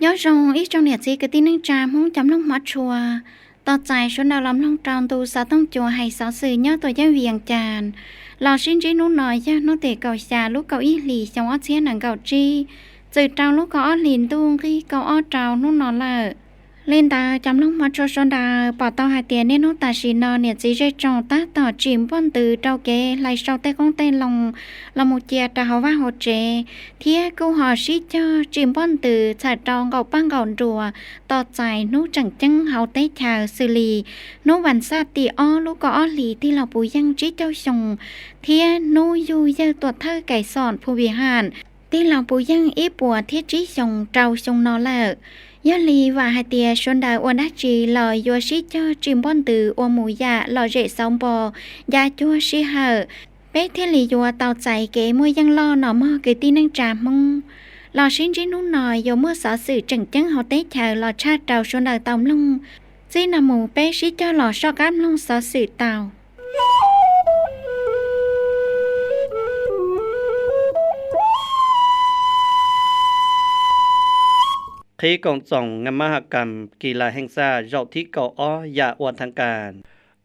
Nyob zoo ib tsoom niam txiv kwv tij neej tsa Hmoob cov mloog hmov tshua, tos txais sawv daws los mloog rau ntu xov tooj cua hais xov xwm nyob tuam ceeb Vias Cas. Los sib ntsib hnub no yog hnub tim kaum xya lub kaum ib hlis xyoo ob txhiab nees nkaum tsib, txwm rau lub kaum ob hlis ntuj nqig kaum ob rau hnub no lawm. Li ntawd cov mloog hmov tshua sawv daws pom tau hais tias niaj hnub tam sim no niam txiv zej tsoom tab tom tsim npuaj ntws rau kev hlais sau tej qoob tej loo los mus cia rau hauv vaj hauv tsev, thiab kuj ho sib cog tsim npuaj ntws txhawm rau nqaum paj nqaum nruas tos txais hnub tseem ceeb hauv teb chaws xws li hnub vas xaj tim ob lub kaum ob hlis tij laug Puv Yeej tsib caug xyoo, thiab hnub yug yawg tuam thawj Kaim Xom Phu Vim Ham tij laug Puv Yeej ib puas thiab tsib xyoos rau xyoo no lawm. Yog li vam hais tias sawv daws ua dab tsi los yuav sib cog tsim npuaj ntws ua mus yam lom zem xauv npo, ncav cuag sij hawm, peb thiaj li yuav tau txais kev muaj yeej loj no mog kwv tij neej tsa Hmoob. Los sib ntsib hnub no yuav muaj xov xwm tseem ceeb hauv teb chaws los tshaj rau sawv daws tau mloog. Txij no mus peb sib cog los soj qab mloog xov xwm tau. Qhib koom txoom Ngành Văn hóa Kỹ năng Hương Sa zaum thib kaum ob yam ua tháng cà.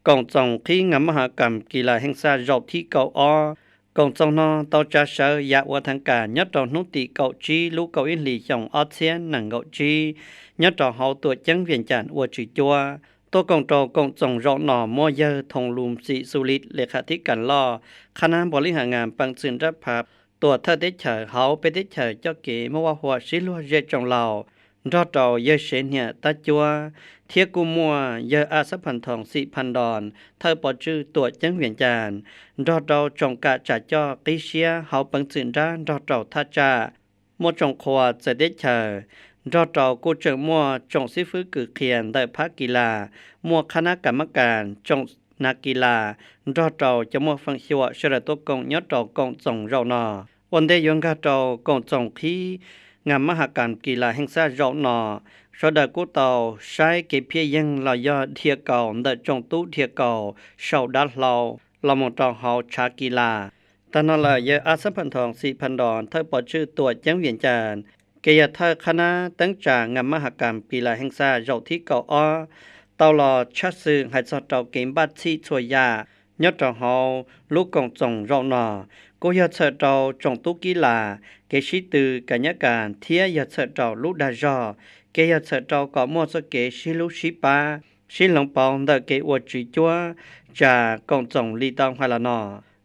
Koom txoom qhib Ngành Văn hóa Kỹ năng Hương Sa zaum thib kaum ob, koom txoom no tau tsa sawv yam ua tháng cà nyob rau hnub tim kaum tsib lub kaum ib hlis xyoo ob txhiab nees nkaum tsib, nyob rau hauv tuam ceeb Vias Cas ua tswv cuab. Tuaj koom rau koom txoom zaum no muaj yawg Thoo Lum Xim Xu Lis le kham thib kas loj qhab nab npau li has ngas peev xwm nrab phav tuam thawj teb chaws hauv peb teb chaws coj kev muaj vaj huam sib luag zej tsoom laus, nrog rau yawg Sev Niam Tab Cuab, thiab kuj muaj yawg A Xab Phas Thoos Xim Phas Ntoos thawj pov tswj tuam ceeb Vias Cas, nrog rau tsoom kam tsam coj qib siab hauv peev xwm nrab nrog rau thaj tsam, muaj tsoom qhua txawv teb chaws, nrog rau kuj tseem muaj tsoom xib fwb kws qhia ntawm phab kis las, muaj qhab nab kas mab kas tsoom nav kis las, nrog rau cov muaj feem xyuam sawv daws tuaj koom nyob rau koom txoom zaum no. Ua ntej yuav nkag rau koom txoom qhib Ngành Văn hóa Kỹ năng Hương Sa zaum no, sawv daws kuj tau saib kev phiaj yeeg los yog dhia kaus ntawm tsoom tub dhia kaus sau dav hlau los mus rau hauv tshav kis las. Tag no lawm yawg A Xab Phas Thoos Xim Phas Ntoos thawj pov tswj tuam ceeb Vias Cas, kev yog thawj qhab nab teeb tsa Ngành Văn hóa Kỹ năng Hương Sa zaum thib kaum ob, tau los tshaj xwm hais txog rau kev npaj txhij txhua yam nyob rau hauv lub koom txoom zaum no, kuj yog txhawm rau tsoom tub kis las, kev sib tw kam nyab kas thiab yog txhawm rau lub dag zog, kev yog txhawm rau kom muaj txoj kev sib hlub sib pab, sib hloov pauv ntawm kev ua tswv cuab tsa koom txoom li tau hais los no.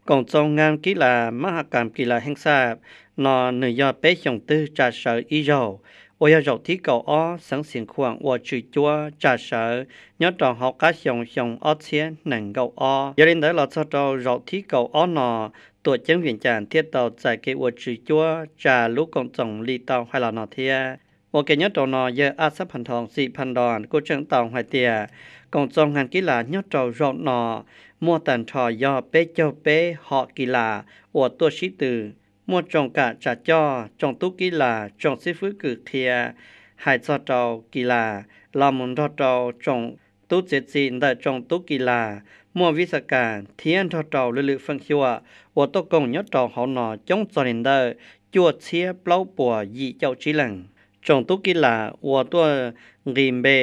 Koom txoom Ngành Kỹ năng Văn hóa Kỹ năng Hương Sa no nws yog peb xyoos twg tsa sawv ib zaug, uas yog zaum thib kaum ob xeev Xiav Khuam ua tswv cuab tsa sawv nyob rau hauv qab xyoo xyoo ob txhiab nees nkaum ob. Yog li ntawd los txog rau zaum thib kaum ob no, tuam ceeb Vias Cas thiaj tau txais kev ua tswv cuab tsa lub koom txoom li tau hais los no thiab. Ua ke nyob rau no yawg A Xab Phas Thoos Xim Phas Ntoos kuj tseem tau hais tias koom txoom Ngành Kỹ năng nyob rau zaum no muaj tag nrho yog peb caug peb hom kis las uas tuaj sib tw, muaj tsoom kam tsam coj, tsoom tub kis las, tsoom xib fwb kws qhia, hais txog rau kis las, los mus nrog rau tsoom tub txiav txim ntawm tsoom tub kis las, muaj vij xas kas thiab nrog rau lwm lwm feem xyuam uas tuaj koom nyob rau hauv no coob txog li ntawm cuaj txhiab plaub puas yim caum tsib leej. Tsoom tub kis las uas tuaj nqis npe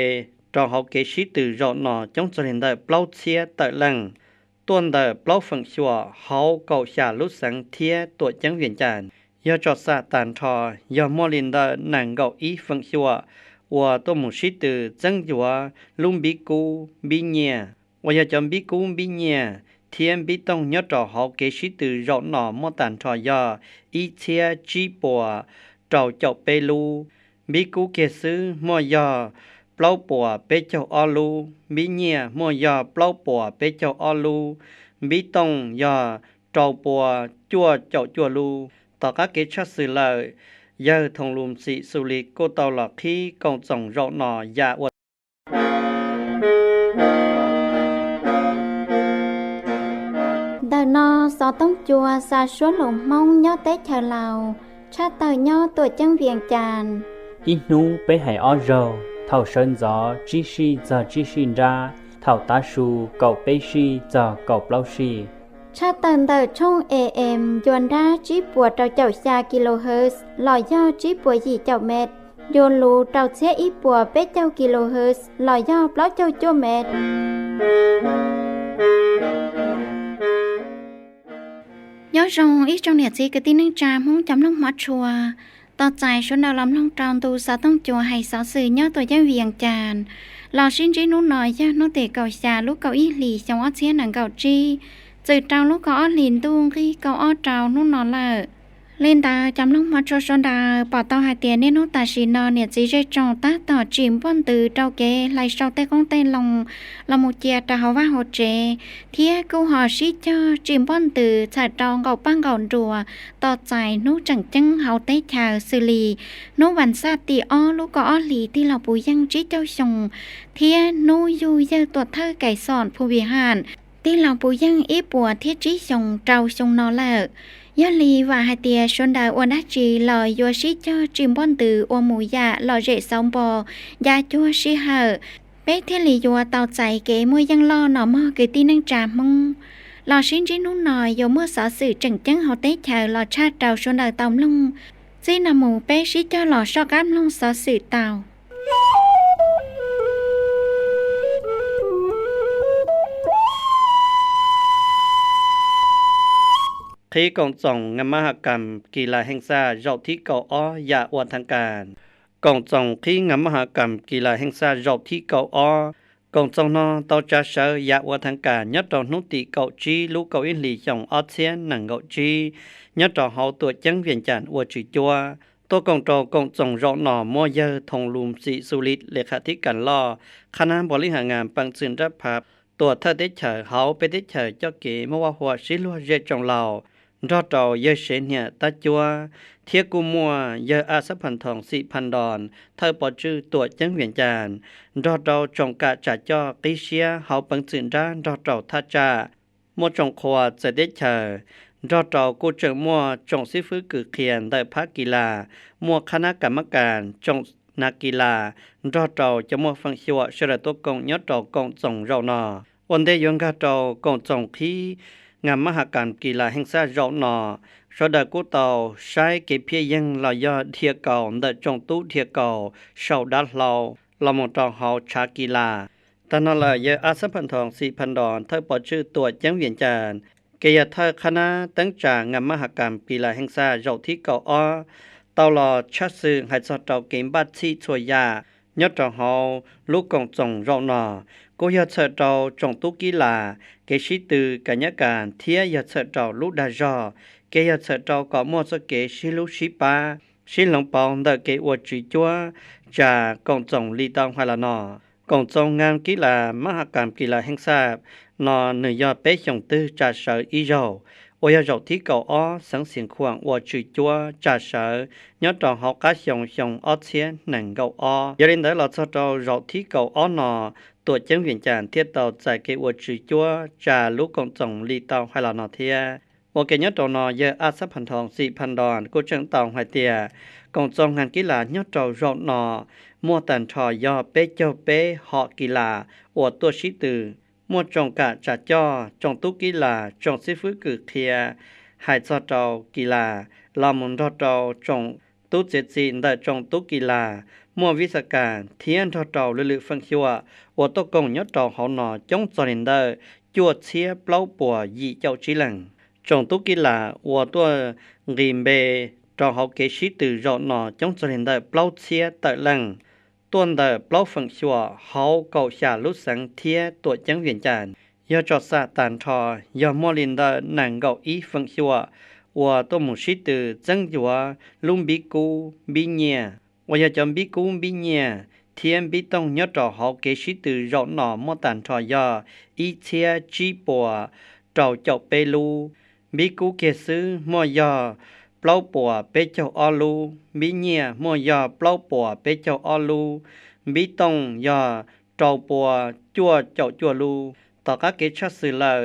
rau hauv kev sib tw zaum no coob txog li ntawm plaub txhiab tawm leej, tuaj ntawm plaub feem xyuam hauv kaum xya lub xeev thiab tuam ceeb Vias Cas. Yog tso xam tag nrho yog muaj li ntawm nees nkaum ib feem xyuam uas tuaj mus sib tw txeeb yuav lub npib kub npib nyiaj, uas yog cov npib kub npib nyiaj thiab npib tooj nyob rau hauv kev sib tw zaum no muaj tag nrho yog ib txhiab tsib puas rau caum peb lub. Npib kub kiag xwb muaj yog plaub puas peb caug ob lub, npib nyiaj muaj yog plaub puas peb caug ob lub, npib tooj yog rau puas cuaj caum cuaj lub. Tom qab kev tshaj xwm lawm, yawg Thoo Lum Xim Xu Lis kuj tau los qhib koom txoom zaum no yam ua Ntawm no xov tooj cua xa suab hluas Hmoob nyob teb chaws Laus, tshaj tawm nyob tuam ceeb Vias Cas. Ib hnub peb hais ob zaug, thaum sawv ntxov tsib sij txog tsib sij nrab, thaum tav su kaum peb sij txog kaum plaub sij. Tshaj tawm ntawm tshooj A M ncua nrab tsib puas rau caum xya kilohertz los yog tsib puas yim caum met. Yuav luv rau txhiab ib puas peb caug kilohertz los yog plaub caug cuaj mev. Nyob zoo ib tsoom niam txiv kwv tij neej tsa Hmoob cov mloog hmov tshua, tos txais sawv daws los mloog rau ntu xov tooj cua hais xov xwm nyob tuam ceeb Vias Cas. Los sib ntsib hnub no yog hnub tim kaum xya lub kaum ib hlis xyoo ob txhiab nees nkaum tsib, txwm rau lub kaum ob hlis ntuj nqig kaum ob rau hnub no lawm. Li ntawd cov mloog hmov tshua sawv daws pom tau hais tias niaj hnub tam sim no niam txiv zej tsoom tab tom tsim npuaj ntws rau kev hlais sau tej qoob tej loo los mus cia rau hauv vaj hauv tsev, thiab kuj ho sib cog tsim npuaj ntws txhawm rau nqaum paj nqaum nruas tos txais hnub tseem ceeb hauv teb chaws xws li hnub vas xaj tim ob lub kaum ob hlis tig los puv yeej tsib caug xyoo, thiab hnub yug yawg tuam thawj Kais Xoom Phu Vim Ham tig los puv yeej ib puas thiab tsib xyoos rau xyoo no lawm. Yog li vam hais tias sawv daws ua dab tsi los yuav sib cog tsim npuaj ntws ua mus yam lom zem xauv npo, ncav cuag sij hawm, peb thiaj li yuav tau txais kev muaj yeej loj no mog kwv tij neej tsa Hmoob. Los sib ntsib hnub no yuav muaj xov xwm tseem ceeb hauv teb chaws los tshaj rau sawv daws tau mloog. Txij no mus peb sib cog los soj qab mloog xov xwm tau. Qhib koom txoos Ngam Mab Has Kas Kis Las Heej Xaj zaum thib kaum ob yam ua thav kas. Koom txoos qhib Ngam Mab Has Kas Kis Las Heej Xaj zaum thib kaum ob. Koom txoos no tau tsa sawv yam ua thav kas nyob rau hnub tim kaum tsib lub kaum ib hlis xyoo ob txhiab nees nkaum tsib, nyob rau hauv tuam ceeb Vias Cas ua tswv cuab. Tuaj koom rau koom txoos zaum no muaj yawg Thoos Lus Xim Xus Lis le kham thib kas loj qhab nab npau li has ngas peev txwm nrab phav tuam thawj teb chaws hauv peb teb chaws coj kev muaj vaj huam sib luag zej tsoom laus, nrog rau yawg Sev Hniam Tab Cuab, thiab kuj muaj yawg A Xab Phas Thoos Xim Phas Ntos thawj pov tswj tuam ceeb Vias Cas, nrog rau tsoom kam tsam coj qib siab hauv peev txwm nrab nrog rau thaj tsam, muaj tsoom qhua txawv teb chaws, nrog rau kuj tseem muaj tsoom xib fwb kws qhia ntawm phab kis las, muaj qhab nab kas mab kas, tsoom hnav kis las, nrog rau cov muaj feem xyuam sawv daws tuaj koom nyob rau koom txoos zaum no. Ua ntej yuav nkag rau koom txoos qhib Ngam Mab Has Kas Kis Las Heej Xaj zaum no, sawv daws kuj tau saib kev phiaj yeeg los yog dhia kaus ntawm tsoom tub dhia kaus sau dab hlau los mus rau hauv tshav kis las. Tag no lawm yawg A Xab Phas Thoos Xim Phas Ntos thawj pov tswj tuam ceeb Vias Cas, kev yog thawj qhab nab teeb tsa Ngam Mab Has Kas Kis Las Heej Xaj zaum thib kaum ob, tau los tshaj xwm hais txog rau kev npaj txhij txhua yam nyob rau hauv lub koom txoos zaum no, kuj yog txhawm rau tsoom tub kis las, kev sib tw kam nyab kas thiab yog txhawm rau lub dag zog, kev yog txhawm rau kom muaj txoj kev sib hlub sib pab, sib hloov pauv ntawm kev ua tswv cuab tsa koom txoos li tau hais los no. Koom txoos Ngam Kis Las Mab Has Kas Kis Las Heej Xaj no nws yog peb xyoos twg tsa sawv ib zaug, uas yog zaum thib kaum ob xeev Xiav Khuam ua tswv cuab tsa sawv nyob rau hauv qab xyoo xyoo ob txhiab nees nkaum ob. Yog li ntawd los txog rau zaum thib kaum ob no, tuam ceeb Vias Cas thiaj tau txais kev ua tswv cuab tsa lub koom txoos li tau hais los no thiab. Ua ke nyob rau no yawg A Xab Phas Thoos Xim Phas Ntos kuj tseem tau hais tias koom txoos Ngam Kis Las nyob rau zaum no muaj tag nrho yog peb caug peb hom kis las uas tuaj sib tw. Muaj tsoom kam tsam coj, tsoom tub kis las, tsoom xib fwb kws qhia hais txog rau kis las, los mus nrog rau tsoom tub txiav txim ntawm tsoom tub kis las, muaj vij xas kas thiab nrog rau lwm lwm feem xyuam uas tuaj koom nyob rau hauv no coob txog li ntawm cuaj txhiab plaub puas yim caum tsib leej. Tsoom tub kis las uas tuaj nqis npe rau hauv kev sib tw zaum no coob txog li ntawm plaub txhiab tawm leej, tuaj ntawm plaub feem xyuam hauv kaum xya lub xeev thiab tuam ceeb Vias Cas. Yog tso xam tag nrho yog muaj li ntawm nees nkaum ib feem xyuam uas tuaj mus sib tw txeeb yuav lub npib kub npib nyiaj, uas yog cov npib kub npib nyiaj thiab npib tooj nyob rau hauv kev sib tw zaum no muaj tag nrho yog ib txhiab tsib puas rau caum peb lub. Npib kub kiag xwb muaj yog plaub puas peb caug ob lub, npib nyiaj muaj yog plaub puas peb caug ob lub, npib tooj yog rau pua cuaj caum cuaj lub. Tom qab kev tshaj xwm lawm,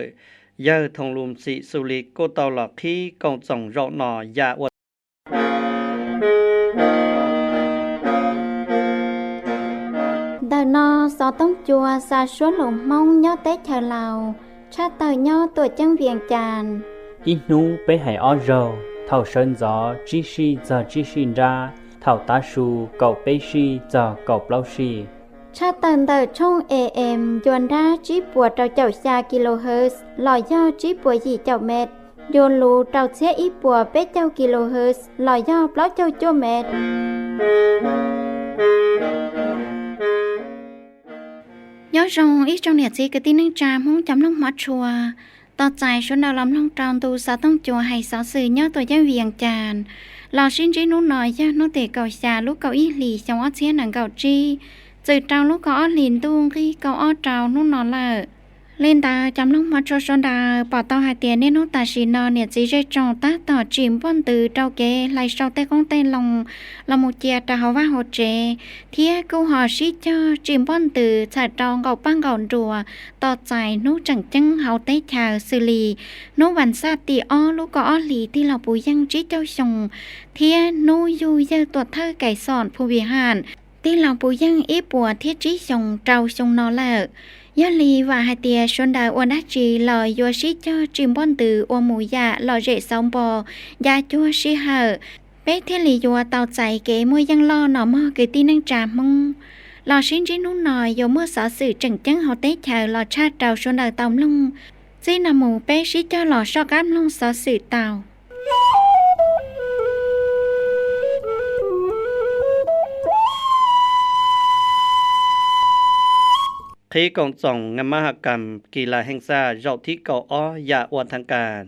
yawg Thoos Lus Xim Xus Lis kuj tau los qhib koom txoos zaum no yam ua. Ntawm no xov tooj cua xa suab lus Hmoob nyob teb chaws Laus, tshaj tawm nyob tuam ceeb Vias Cas. Ib hnub peb hais ob zaug, thaum sawv ntxov tsib sij txog tsib sij nrab, Thaum tav su kaum peb sij txog kaum plaub sij. Tshaj tawm ntawm tshooj A M yuav nrab tsib puas rau caum xya kilohertz los yog tsib puas yim caum met, yuav luv rau txhiab ib puas peb caug kilohertz los yog plaub caug cuaj met. Nyob zoo ib tsoom niam txiv kwv tij neej tsa Hmoob cov mloog hmov tshua, tos txais sawv daws los mloog rau ntu xov tooj cua hais xov xwm nyob tuam ceeb Vias Cas. Los sib ntsib hnub no yog hnub tim kaum xya lub kaum ib hlis xyoo ob txhiab nees nkaum tsib, txwm rau lub kaum ob hlis ntuj nqig kaum ob rau hnub no lawm. Li ntawd cov mloog hmov tshua sawv daws pom tau hais tias niaj hnub tam sim no niam txiv zej tsoom tab tom tsim npuaj ntws rau kev hlais sau tej qoob tej loo los mus cia rau hauv vaj hauv tsev, thiab kuj ho sib cog tsim npuaj ntws txhawm rau nqaum paj nqaum nruas tos txais hnub tseem ceeb hauv teb chaws xws li hnub vas xaj tim ob lub kaum ob hlis tij laug Puv Yeej tsib caug xyoo, thiab hnub yug yawg tuam thawj Kaim Xom Phu Vim Ham tij laug Puv Yeej ib puas thiab tsib xyoos rau xyoo no lawm. Yog li vam hais tias sawv daws ua dab tsi los yuav sib cog tsim npuaj ntws ua mus yam lom zem xauv npo, ncav cuag sij hawm, peb thiaj li yuav tau txais kev muaj yeej loj no mog kwv tij neej tsa Hmoob. Los sib ntsib hnub no yuav muaj xov xwm tseem ceeb hauv teb chaws los tshaj rau sawv daws tau mloog. Txij no mus peb sib cog los soj qab mloog xov xwm tau. Qhib koom txoom Ngành Mah Has Kam Kis Las Heej Xaj zaum thib kaum ob yam ua tháng cà.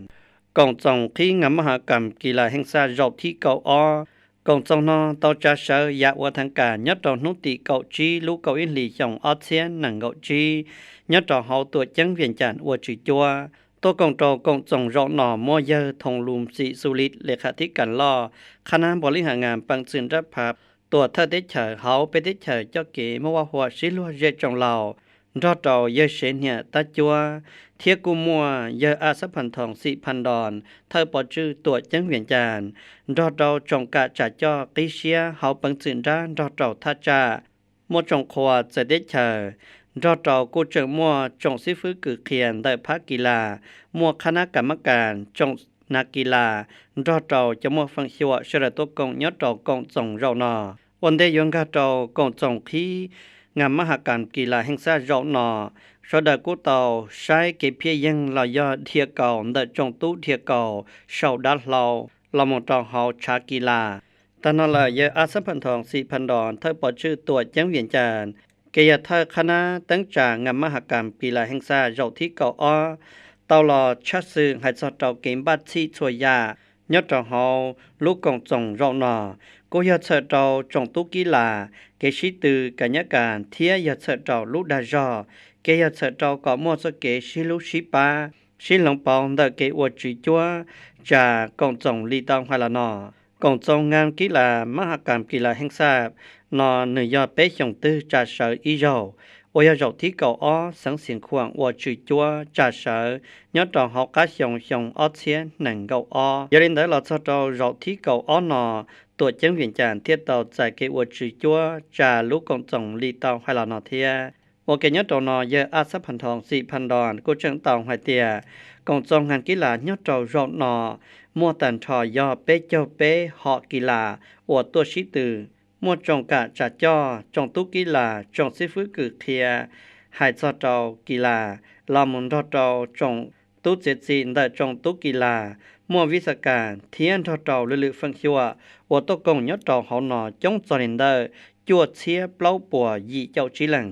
Koom txoom qhib Ngành Mah Has Kam Kis Las Heej Xaj zaum thib kaum ob, koom txoom no tau tsa sawv yam ua tháng cà nyob rau hnub tim kaum tsib lub kaum ib hlis xyoo ob txhiab nees nkaum tsib, nyob rau hauv tuam ceeb Vias Cas ua tswv cuab. Tuaj koom rau koom txoom zaum no muaj yawg Thoos Lus Xim Xu Lis le kham thib kas loj qhab nab npau li has ngas peev xwm nrab phav tuam thawj teb chaws hauv peb teb chaws coj kev muaj vaj huam sib luag zej tsoom laus, nrog rau yawg Sev Niam Tab Cuab, thiab kuj muaj yawg A Xab Phas Thoos Xim Phas Ntos thawj pov tswj tuam ceeb Vias Cas, nrog rau tsoom kam tsam coj qib siab hauv peev xwm nrab nrog rau thaj tsam, muaj tsoom qhua txawv teb chaws, nrog rau kuj tseem muaj tsoom xib fwb kws qhia ntawm phab kis las, muaj qhab nab kas mab kas tsoom nav kis las, nrog rau cov muaj feem xyuam sawv daws tuaj koom nyob rau koom txoom zaum no. Ua ntej yuav nkag rau koom txoom qhib Ngành Mah Has Kam Kis Las Heej Xaj zaum no, sawv daws kuj tau saib kev phiaj yeeg los yog dhia kaus ntawm tsoom tub dhia kaus sau dab hlau los mus rau hauv tshav kis las. Tag no lawm yawg A Xab Phas Thoos Xim Phas Ntos thawj pov tswj tuam ceeb Vias Cas, kev yog thawj qhab nab teeb tsa Ngành Mah Has Kam Kis Las Heej Xaj zaum thib kaum ob, tau los tshaj xwm hais txog rau kev npaj txhij txhua yam nyob rau hauv lub koom txoom zaum no, kuj yog txhawm rau tsoom tub kis las, kev sib tw kam nyab kas thiab yog txhawm rau lub dag zog, kev yog txhawm rau kom muaj txoj kev sib hlub sib pab, sib hloov pauv ntawm kev ua tswv cuab tsa koom txoom li tau hais los no. Koom txoom Ngành Kis Las Mah Has Kam Kis Las Heej Xaj no nws yog peb xyoos twg tsa sawv ib zaug, uas yog zaum thib kaum ob xeev Xeev Khuam ua tswv cuab tsa sawv nyob rau hauv qab xyoo xyoo ob txhiab nees nkaum ob. Yog li ntawd los txog rau zaum thib kaum ob no, tuam ceeb Vias Cas thiaj tau txais kev ua tswv cuab tsa lub koom txoom li tau hais los no thiab. Ua ke nyob rau no yawg A Xab Phas Thoos Xim Phas Ntos kuj tseem tau hais tias koom txoom Ngành Kis Las nyob rau zaum no muaj tag nrho yog peb caug peb hom kis las uas tuaj sib tw, muaj tsoom kam tsam coj, tsoom tub kis las, tsoom xib fwb kws qhia, hais txog rau kis las, los mus nrog rau tsoom tub txiav txim ntawm tsoom tub kis las, muaj vij xas kas thiab nrog rau lwm lwm feem xyuam uas tuaj koom nyob rau hauv no coob txog li ntawm cuaj txhiab plaub puas yim caum tsib leej.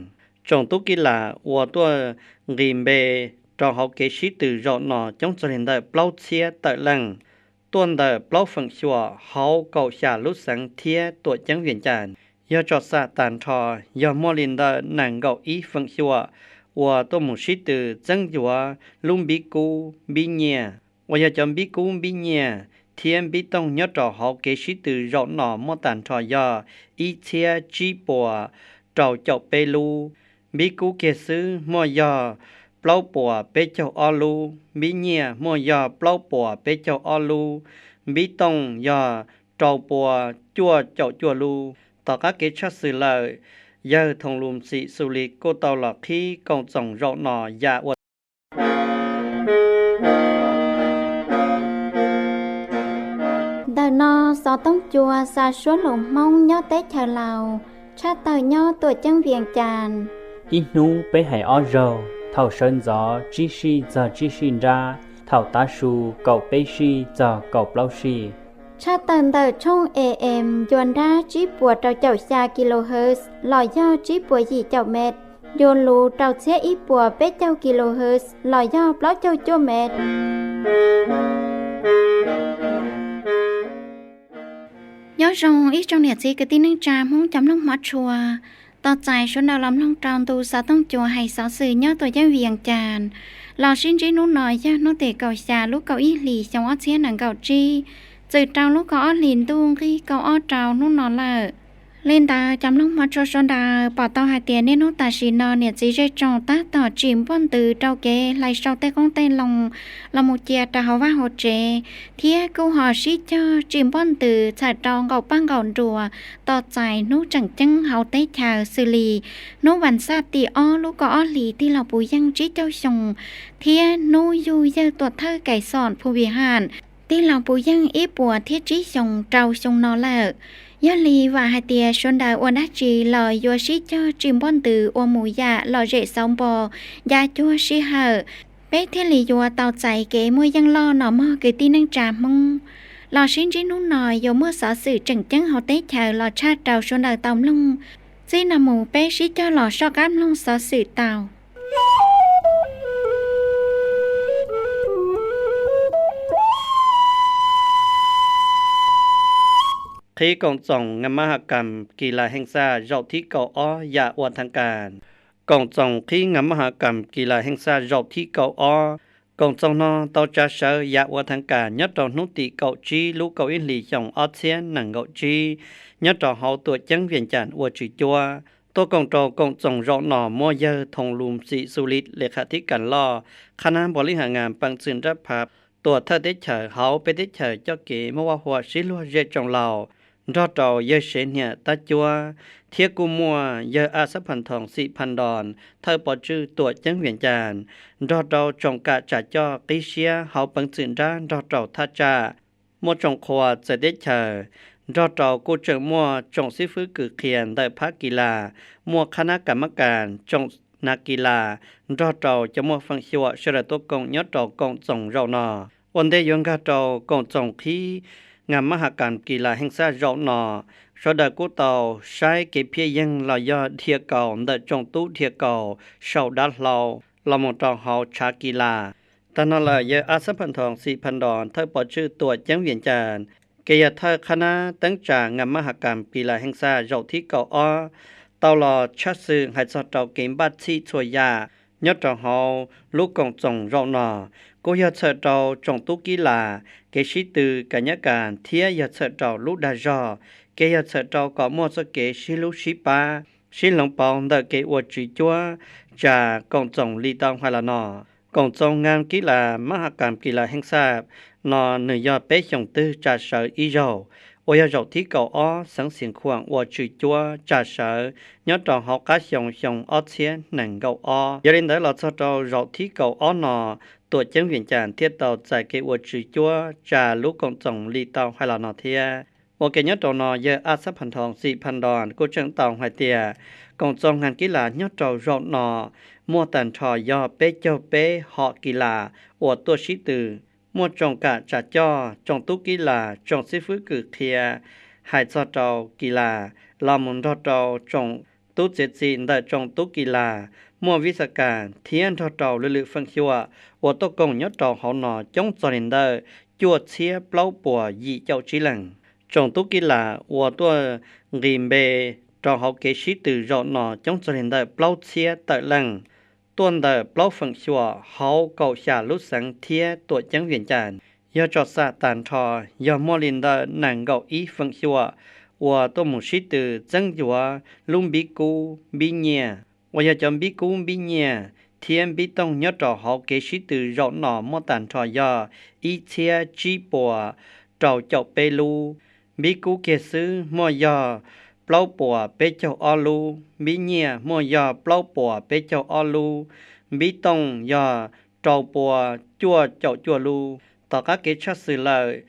Tsoom tub kis las uas tuaj nqis npe rau hauv kev sib tw zaum no coob txog li ntawm plaub txhiab tawm leej, tuaj ntawm plaub feem xyuam hauv kaum xya lub xeev thiab tuam ceeb Vias Cas. Yog tso xam tag nrho yog muaj li ntawm nees nkaum ib feem xyuam uas tuaj mus sib tw txeeb yuav lub npib kub npib nyiaj, uas yog cov npib kub npib nyiaj thiab npib tooj nyob rau hauv kev sib tw zaum no muaj tag nrho yog ib txhiab tsib puas rau caum peb lub. Npib kub kiag xwb muaj yog plaub puas peb caug ob lub, npib nyiaj muaj yog plaub puas peb caug ob lub, npib tooj yog rau puas cuaj caum cuaj lub. Tom qab kev tshaj xwm lawm, yawg Thoos Lus Xim Xu Lis kuj tau los qhib koom txoom zaum no yam ua ntawm no Xov tooj cua xa suab hluas Hmoob nyob teb chaws Laus, tshaj tawm nyob tuam ceeb Vias Cas. Ib hnub peb hais ob zaug, thaum sawv ntxov tsib sij txog tsib sij nrab, thaum tav su kaum peb sij txog kaum plaub sij. Tshaj tawm ntawm tshooj A M ncua nrab tsib puas rau caum xya kilohertz los yog tsib puas yim caum met, ncua luv rau txhiab ib puas peb caug kilohertz los yog plaub caug cuaj met. Nyob zoo ib tsoom niam txiv kwv tij neej tsa Hmoob cov mloog hmov tshua, tos txais sawv daws los mloog rau ntu xov tooj cua hais xov xwm nyob tuam ceeb Vias Cas. Los sib ntsib hnub no yog hnub tim kaum xya lub kaum ib hlis xyoo ob txhiab nees nkaum tsib, txwm rau lub kaum ob hlis ntuj nqig kaum ob rau hnub no lawm. Li ntawd cov mloog hmov tshua sawv daws pom tau hais tias niaj hnub tam sim no niam txiv zej tsoom tab tom tsim npuaj ntws rau kev hlais sau tej qoob tej loo los mus cia rau hauv vaj hauv tsev, thiab kuj ho sib cog tsim npuaj ntws txhawm rau nqaum paj nqaum nruas tos txais hnub tseem ceeb hauv teb chaws xws li hnub vas xaj tim ob lub kaum ob hlis tig los puv yeej tsib caug xyoo, thiab hnub yug yawg tuam thawj Kaixoos Phu Vij Ham tig los puv yeej ib puas thiab tsib xyoos rau xyoo no lawm. Yog li vam hais tias sawv daws ua dab tsi los yuav sib cog tsim npuaj ntws ua mus yam lom zem xauv npo, ncav cuag sij hawm, peb thiaj li yuav tau txais kev muaj yeej loj no mog kwv tij neej tsa Hmoob. Los sib ntsib hnub no yuav muaj xov xwm tseem ceeb hauv teb chaws los tshaj rau sawv daws tau mloog. Txij no mus peb sib cog los soj qab mloog xov xwm tau. Qhib koom txoom Ngam Mab Has Kam Kis Las Heej Xaj zaum thib kaum ob yam ua thaj kas. Koom txoom qhib Ngam Mab Has Kam Kis Las Heej Xaj zaum thib kaum ob, koom txoom no tau tsa sawv yam ua thaj kas nyob rau hnub tim kaum tsib lub kaum ib hlis xyoo ob txhiab nees nkaum tsib, nyob rau hauv tuam ceeb Vias Cas ua tswv cuab. Tuaj koom rau koom txoom zaum no muaj yawg Thoos Lus Xim Xus Lis le kham thib kas loj qhab nab npos lij has ngas peev xwm nrab phav tuam thawj teb chaws hauv peb teb chaws coj kev muaj vaj huam sib luag zej tsoom laus, nrog rau yawg Sev Hniam Tab Cuab, thiab kuj muaj yawg A Xab Phas Thoos Xim Phas Ntos thawj pov tswj tuam ceeb Vias Cas, nrog rau tsoom kam tsam coj qib siab hauv peev xwm nrab nrog rau thaj tsam, muaj tsoom qhua txawv teb chaws, nrog rau kuj tseem muaj tsoom xib fwb kws qhia ntawm phab kis las, muaj qhab nab kas mab kas, tsoom hnav kis las, nrog rau cov muaj feem xyuam sawv daws tuaj koom nyob rau koom txoos zaum no. Ua ntej yuav nkag rau koom txoos qhib Ngam Mab Has Kam Kis Las Heej Xaj zaum no, sawv daws kuj tau saib kev phiaj yeeg los yog dhia kaus ntawm tsoom tub dhia kaus sau dav hlau los mus rau hauv tshav kis las. Tag no lawm yawg A Xab Phas Thoos Xim Phas Ntos thawj pov tswj tuam ceeb Vias Cas, kev yog thawj qhab nab teeb tsa Ngam Mab Has Kam Kis Las Heej Xaj zaum thib kaum ob, tau los tshaj xwm hais txog rau kev npaj txhij txhua yam nyob rau hauv lub koom txoos zaum no, kuj yog txhawm rau tsoom tub kis las kev sib tw kam nyab kas thiab yog txhawm rau lub dag zog, kev yog txhawm rau kom muaj txoj kev sib hlub sib pab, sib hloov pauv ntawm kev ua tswv cuab tsa koom txoos li tau hais los no. Koom txoos Ngam Kis Las Mab Has Kam Kis Las Heej Xaj no nws yog peb xyoos twg tsa sawv ib zaug, uas yog zaum thib kaum ob xeev Xiav Khuam ua tswv cuab tsa sawv nyob rau hauv qab xyoo xyoo ob txhiab nees nkaum ob. Yog li ntawd los txog rau zaum thib kaum ob no, tuam ceeb Vias Cas thiaj tau txais kev ua tswv cuab tsa lub koom txoos li tau hais los no thiab. Ua ke nyob rau no yawg A Xab Phas Thoos Xim Phas Ntos kuj tseem tau hais tias koom txoos Ngam Kis Las nyob rau zaum no muaj tag nrho yog peb caug peb hom kis las uas tuaj sib tw, muaj tsoom kam tsam coj, tsoom tub kis las, tsoom xib fwb kws qhia hais txog rau kis las, los mus nrog rau tsoom tub txiav txim ntawm tsoom tub kis las, muaj vij xas kas thiab nrog rau lwm lwm feem xyuam uas tuaj koom nyob rau hauv no coob txog li ntawm cuaj txhiab plaub puas yim caum tsib leeg. Tsoom tub kis las uas tuaj nqis npe rau hauv kev sib tw zaum no coob txog li ntawm plaub txhiab tawm leej, tuaj ntawm plaub feem xyuam hauv kaum xya lub xeev thiab tuam ceeb Vias Cas. Yog tsom xam tag nrho yog muaj li ntawm nees nkaum ib feem xyuam uas tuaj mus sib tw txeeb yuav lub npib kub npib nyiaj, uas yog cov npib kub npib nyiaj thiab npib tooj nyob rau hauv kev sib tw zaum no muaj tag nrho yog ib txhiab tsib puas rau caum peb lub. Npib kub kiag xwb muaj yog plaub puas peb caug ob lub, npib nyiaj muaj yog plaub puas peb caug ob lub, npib tooj yog rau puas cuaj caum cuaj lub. Tom qab kev tshaj xwm lawm,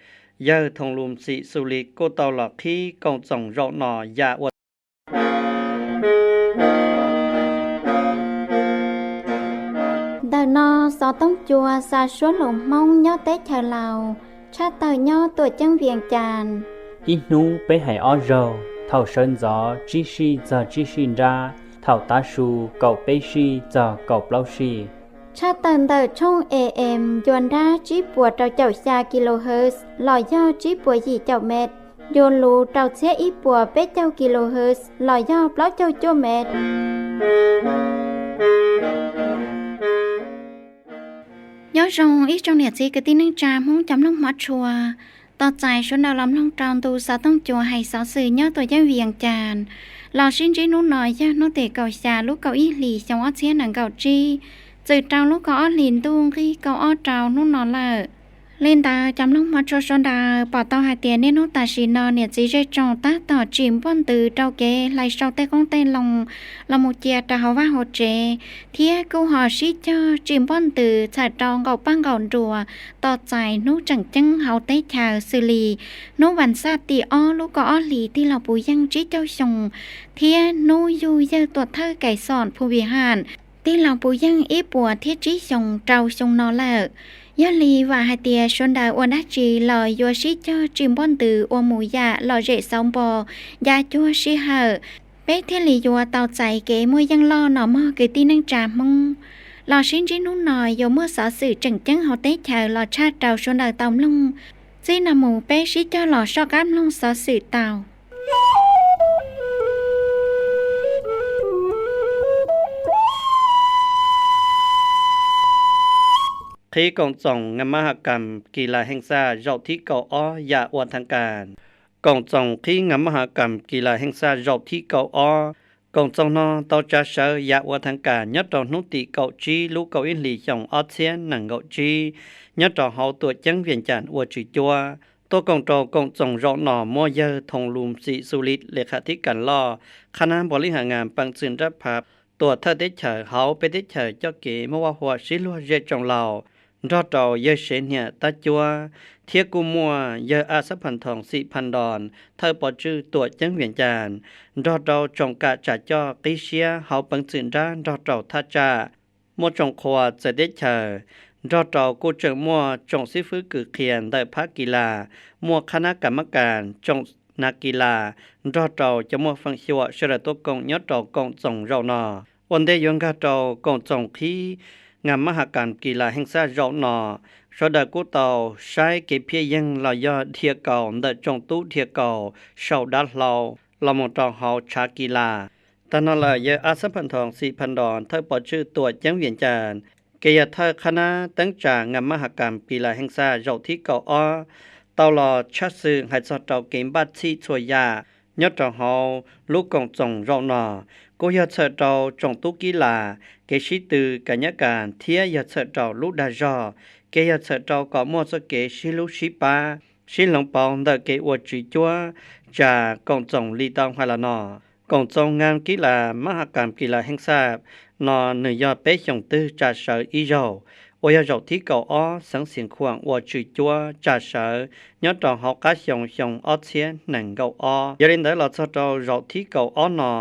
yawg Thoos Lus Xim Xus Lis kuj tau los qhib koom txoos zaum no ya ua Ntawm no xov tooj cua xa suab lus Hmoob nyob teb chaws Laus, tshaj tawm nyob Tuam Ceeb Vias Cas. Ib hnub peb hais ob zaug, thaum sawv ntxov tsib sij txog tsib sij nrab, thaum tav su kaum peb sij txog kaum plaub sij. Tshaj tawm ntawm tshooj A M ncua nrab tsib puas rau caum xya kilohertz los yog tsib puas yim caum met, ncua lus rau txhiab ib puas peb caug kilohertz los yog plaub caug cuaj met. Nyob zoo ib tsoom niam txiv kwv tij neej tsa Hmoob cov mloog hmov tshua, tos txais sawv daws los mloog rau ntu xov tooj cua hais xov xwm nyob Tuam Ceeb Vias Cas los sib ntsib hnub no yog hnub tim kaum xya lub kaum ib hlis xyoo ob txhiab nees nkaum tsib, txwm rau lub kaum ob hlis ntuj nqig kaum ob rau hnub no lawm. Li ntawd cov mloog hmov tshua sawv daws pom tau hais tias niaj hnub tam sim no niam txiv zej tsoom tab tom tsim npuaj ntws rau kev hlais sau tej qoob tej loo los mus cia rau hauv vaj hauv tsev, thiab kuj ho sib cog tsim npuaj ntws txhawm rau nqaum paj nqaum nruas tos txais hnub tseem ceeb hauv teb chaws xws li hnub vas xaj tim ob lub kaum ob hlis tij laug puv yeej tsib caug xyoo, thiab hnub yug yawg tuam thawj Kaim Xom Phu Vim Ham tij laug puv yeej ib puas thiab tsib xyoos rau xyoo no lawm. Yog li vam hais tias sawv daws ua dab tsi los yuav sib cog tsim npuaj ntws ua mus yam lom zem xauv npo, nca cuag sij hawm, peb thiaj li yuav tau txais kev muaj yeej loj no mog kwv tij neej tsa Hmoob. Los sib ntsib hnub no yuav muaj xov xwm tseem ceeb hauv teb chaws los tshaj rau sawv daws tau mloog. Txij no mus peb sib cog los soj qab mloog xov xwm tau. Qhib koom txoos Ngam Mab Has Kas Kis Las Heej Xaj zaum thib kaum ob ya ua thaaj kas. Koom txoos qhib Ngam Mab Has Kas Kis Las Heej Xaj zaum thib kaum ob, koom txoos no tau tsa sawv ya ua thaaj kas nyob rau hnub tim kaum tsib lub kaum ib hlis xyoo ob txhiab nees nkaum tsib, nyob rau hauv Tuam Ceeb Vias Cas ua tswv cuab. Tuaj koom rau koom txoos zaum no muaj yawg Thoos Lus Xim Xus Lis le kham thib kas loj qhab nab npos lij has ngas peev txwm nrab phav tuam thawj teb chaws hauv peb teb chaws coj kev muaj vaj huam sib luag zej tsoom laus, nrog rau yawg Sev Niam Tab Cuab, thiab kuj muaj yawg A Xab Phas Thoos Xim Phas Ntos thawj pov tswj Tuam Ceeb Vias Cas, nrog rau tsoom kam tsam coj qib siab hauv peev txwm nrab nrog rau thaj tsam. Muaj tsoom qhua txawv teb chaws, nrog rau kuj tseem muaj tsoom xib fwb kws qhia ntawm phab kis las, muaj qhab nab kas mab kas, tsoom nav kis las, nrog rau cov muaj feem xyuam sawv daws tuaj koom nyob rau koom txoos zaum no. Ua ntej yuav nkag rau koom txoos qhib Ngam Mab Has Kas Kis Las Heej Xaj zaum no, sawv daws kuj tau saib kev phiaj yeeg los yog dhia kaus ntawm tsoom tub dhia kaus saum dav hlau los mus rau hauv tshav kis las. Tag no lawm yawg A Xab Phas Thoos Xim Phas Ntos thawj pov tswj Tuam Ceeb Vias Cas, kev yog thawj qhab nab teeb tsa Ngam Mab Has Kas Kis Las Heej Xaj zaum thib kaum ob, tau los tshaj xwm hais txog rau kev npaj txhij txhua yam nyob rau hauv lub koom txoos zaum no, kuj yog txhawm rau tsoom tub kis las kev sib tw kam nyab kas thiab yog txhawm rau lub dag zog, kev yog txhawm rau kom muaj txoj kev sib hlub sib pab, sib hloov pauv ntawm kev ua tswv cuab tsa koom txoos li tau hais los no. Koom txoos Ngam Kis Las Mab Has Kas Kis Las Heej Xaj no nws yog peb xyoos twg tsa sawv ib zaug, uas yog zaum thib kaum ob xeev Xeev Khuam ua tswv cuab tsa sawv nyob rau hauv qab xyoo xyoo ob txhiab nees nkaum ob. Yog li ntawd los txog rau zaum thib kaum ob no,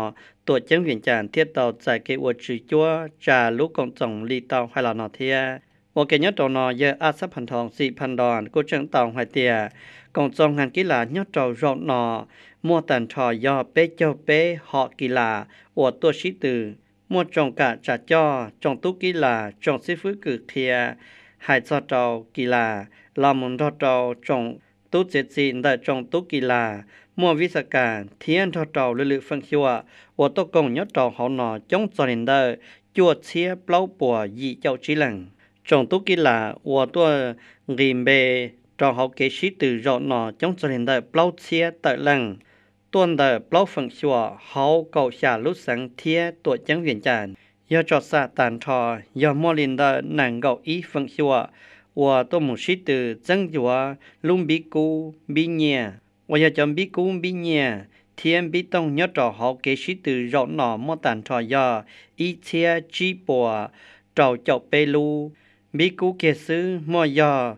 Tuam Ceeb Vias Cas thiaj tau txais kev ua tswv cuab tsa lub koom txoos li tau hais los no thiab. Ua ke nyob rau no yawg A Xab Phas Thoos Xim Phas Ntos kuj tseem tau hais tias, koom txoos Ngam Kis Las nyob rau zaum no muaj tag nrho yog peb caug peb hom kis las uas tuaj sib tw. Muaj tsoom kam tsam coj, tsoom tub kis las, tsoom xib fwb kws qhia hais txog rau kis las, los mus nrog rau tsoom tub txiav txim ntawm tsoom tub kis las, muaj vib xa kas thiab nrog rau lwm lwm feem xyuam uas tuaj koom nyob rau hauv no coob txog li ntawm cuaj txhiab plaub puas yim caum tsib leej. Tsoom tub kis las uas tuaj nqis npe rau hauv kev sib tw zaum no coob txog li ntawm plaub txhiab tawm leej, tuaj ntawm plaub feem xyuam hauv kaum xya lub xeev thiab Tuam Ceeb Vias Cas. Yog tsom xam tag nrho yog muaj li ntawm nees nkaum ib feem xyuam uas tuaj mus sib tw txeeb yuav lub npib kub npib nyiaj, uas yog cov npib kub npib nyiaj thiab npib tooj nyob rau hauv kev sib tw zaum no muaj tag nrho yog ib txhiab tsib puas rau caum peb lub. Npib kub kiag xwb muaj yog